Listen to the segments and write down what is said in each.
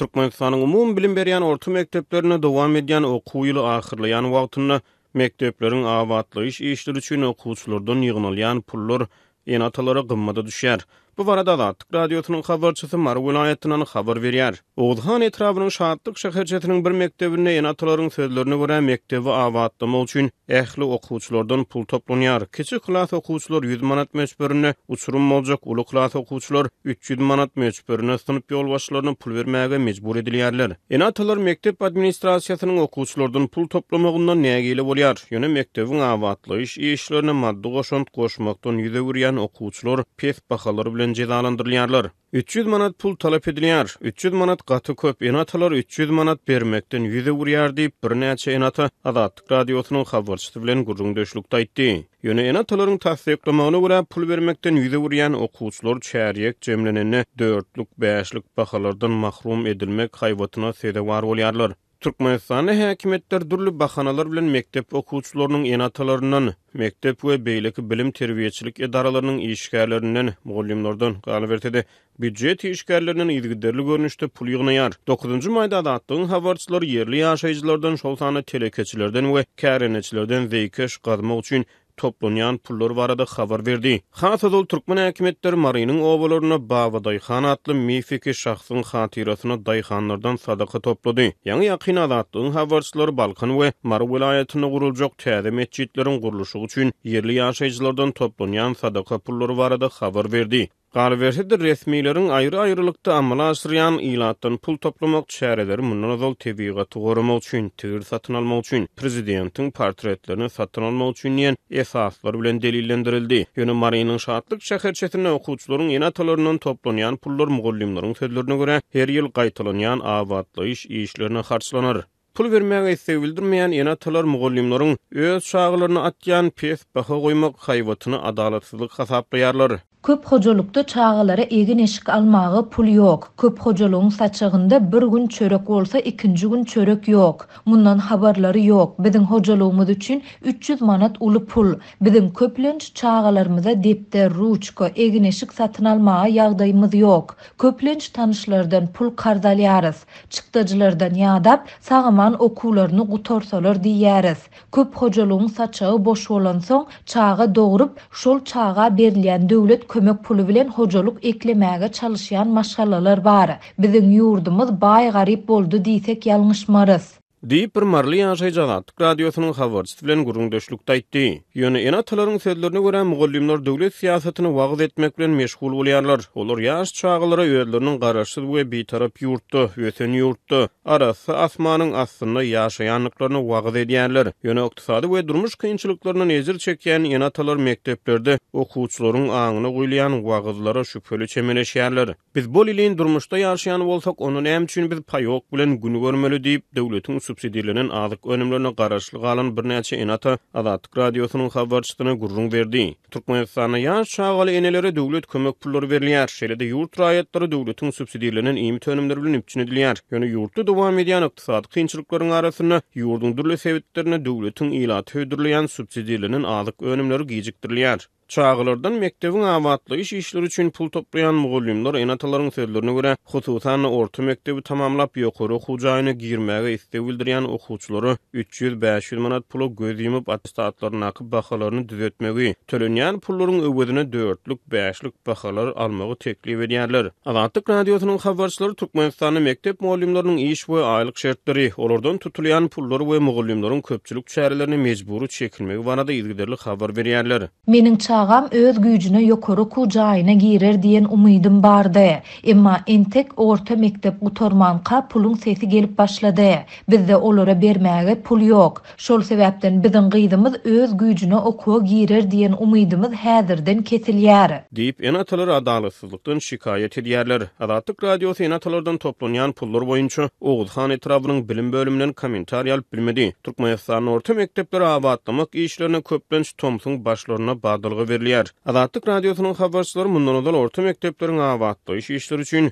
Türkmenistanyň umumybilim berýän orta mekdeplerinde dowam edýän okuw ýyly ahyrlaýan wagtynda mekdepleriň abatlaýyş işleri üçin okuwçylardan ýygnalýan pullar ene-atalara gymmada düşýär. Bu barada Azatlyk Radiosynyň habarçysy Mary welaýatyndan habar berýär. Oguzhan etrabynyň Şatlyk şäherçesiniň bir mekdebinde ene-atalaryň sözlerine görä, mekdebi abatlamak üçin ähli okuwçylardan pul toplanýar. Kiçi klas okuwçylar ýüz manat möçberinde, uçurym boljak uly klas okuwçylar 300 manat möçberinde synp ýolbaşçylaryna pul bermäge mejbur edilýärler. Ene-atalar mekdep administrasiýasynyň okuwçylardan pul toplamagyndan nägile bolýar. Ýöne mekdebiň abatlaýyş işlerine maddy goşant goşmakdan ýüz öwürýän okuwçylar pes bahalar bilen jezalandyrylýarlar. 300 manat pul talap edilýär. 300 manat gaty köp, ene-atalar 300 manat bermekden ýüz öwürýär diýip, birnäçe ene-ata Azatlyk Radiosynyň habarçysy bilen gürrüňdeşlikde aýtdy. Ýöne ene-atalaryň tassyklamagyna görä, pul bermekden ýüz öwürýän okuwçylar çärýek jemlenende dörtlük, bäşlik bahalardan mahrum edilmek haýbatyna sezewar bolýarlar. Türkmenistanda häkimiýetler dürli bahanalar bilen mekdep okuwçylarynyň ene-atalaryndan, mekdep we beýleki bilim-terbiýeçilik edaralarynyň işgärlerinden, mugallymlardan, galyberse-de, býujet işgärlerinden yzygiderli görnüşde pul ýygnaýar. Dokuzynjy maýda Azatlygyň habarçylary ýerli ýaşaýjylardan, şol sanda telekeçilerden we kärendeçilerden zeýkeş gazmak üçin toplanýan pullar barada habar berdi. Has ozal türkmen häkimiýetleri Marynyň obalarynda Babadaýhan atly mifiki şahsyň hatyrasyna daýhanlardan sadaka toplady. Ýaňy-ýakyn Azatlygyň habarçylary Balkan we Mary welaýatynda guruljak täze metjitleriň gurluşygy üçin ýerli ýaşaýjylardan toplanýan sadaka pullary barada habar berdi. Galyberse-de, resmileriň aýry-aýrylykda amala aşyrýan ilatdan pul toplamak çäreleri mundan ozal tebigaty goramak üçin, tigir satyn almak üçin, prezidentiň portretlerini satyn almak üçin diýen esaslar bilen delillendirildi. Ýöne Marynyň Şatlyk şäherçesinde okuwçylaryň ene-atalaryndan toplanýan pullar mugallymlaryň sözlerine görä, her ýyl gaýtalanýan abatlaýyş işlerine harçlanar. Pul bermäge isleg bildirmeýän ene-atalar mugallymlaryň öz çagalaryna atýan pes baha goýmak haýbatyny adalatsyzlyk hasaplaýarlar. Köp hojalykda çagalara egin-eşik almaga pul ýok. Köp hojalygyň saçagynda bir gün çörek bolsa ikinji gün çörek ýok. Mundan habarlary ýok. Biziň hojalygymyz üçin 300 manat uly pul. Biziň köplenç çagalarymyza depder, ruçka, egin-eşik satyn almaga ýagdaýymyz ýok. Köplenç tanyşlardan pul karz alýarys. Çykdajylardan ýadap, sag-aman okuwlaryny gutarsalar diýýäris. Köp hojalygyň saçagy boş bolansoň, çaga dogrup, şol çaga berilýän döwlet kömek puly bilen hojalyk eklemäge çalyşýan maşgalalar bar. Biziň ýurdumyz baý-garyp boldy diýsek ýalňyşmarys. Diýip, bir maryly ýaşaýjy Azatlyk Radiosynyň habarçysy bilen gürrüňdeşlikde aýtdy. Ýöne ene-atalaryň sözlerine görä, mugallymlar döwlet syýasatyny wagyz etmek bilen meşgul bolýarlar. Olar ýaş çagalara özleriniň garaşsyz we bitarap ýurtda, ösen ýurtda, arassa asmanyň astynda ýaşaýandyklaryny wagyz edýärler. Ýöne ykdysady we durmuş kynçylyklaryndan ejir çekýän ene-atalar mekdeplerde okuwçylaryň aňyna guýulýan wagyzlara şübheli çemeleşýärler. Biz bolelin durmuşda ýaşaýan bolsak, onda näme üçin biz paýok bilen gün görmeli diýip, döwletiň subsidirlenen azyk önümlerine garaşly galan birnäçe ene-ata Azatlyk Radiosynyň habarçysyna gürrüň berdi. Türkmenistanda ýaş çagaly enelere döwlet kömek pullary berilýär. Şeýle-de ýurt raýatlary döwletiň subsidirlenen iýmit önümleri bilen üpjün edilýär. Ýöne ýurtda dowam edýän ykdysady kynçylyklaryň arasynda ýurduň dürli sebitlerinde döwletiň ilata hödürleýän subsidirlenen azyk önümleri gijikdirilýär. Çagalardan mekdebiň abatlaýyş işleri üçin pul toplaýan mugallymlar ene-atalaryň sözlerine görä, hususan-da, orta mekdebi tamamlap, ýokary okuw jaýyna girmäge isleg bildirýän okuwçylara 300-500 manat pula göz ýumup, attestatlaryndaky bahalaryny düzetmegi, tölenýän pullaryň öwezine dörtlük, bäşlik bahalar almagy teklip edýärler. Azatlyk Radiosynyň habarçylary Türkmenistanda mekdep mugallymlarynyň iş we aýlyk şertleri, olardan tutulýan pullar we mugallymlaryň köpçülik çärelerine mejbury çekilmegi barada yzygiderli habar berýärler. Meniň çagam öz güýjüne ýokary okuw jaýyna girer diýen umydym bardy. Emma entek orta mekdep gutarmanka puluň sesi gelip başlady. Bizde olara bermäge pul ýok. Şol sebäpden biziň gyzymyz öz güýjüne okuwa girer diýen umydymyz häzirden kesilýär. Diýip, ene-atalar adalatsyzlykdan şikaýat edýärler. Azatlyk Radiosy ene-atalardan toplanýan pullar boýunça Oguzhan etrabynyň bilim bölüminden kommentariý alyp bilmedi. Türkmenistanda orta mekdepleri abatlamak işlerine köplenç tomsuň başlarynda badalga berilýär. Azatlyk Radiosynyň habarçylary mundan ozal orta mekdepleriň abatlaýyş işleri üçin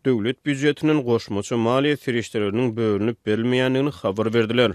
döwlet býujetinden goşmaça maliýe serişdeleriniň bölünip berilmeýändigini habar berdiler.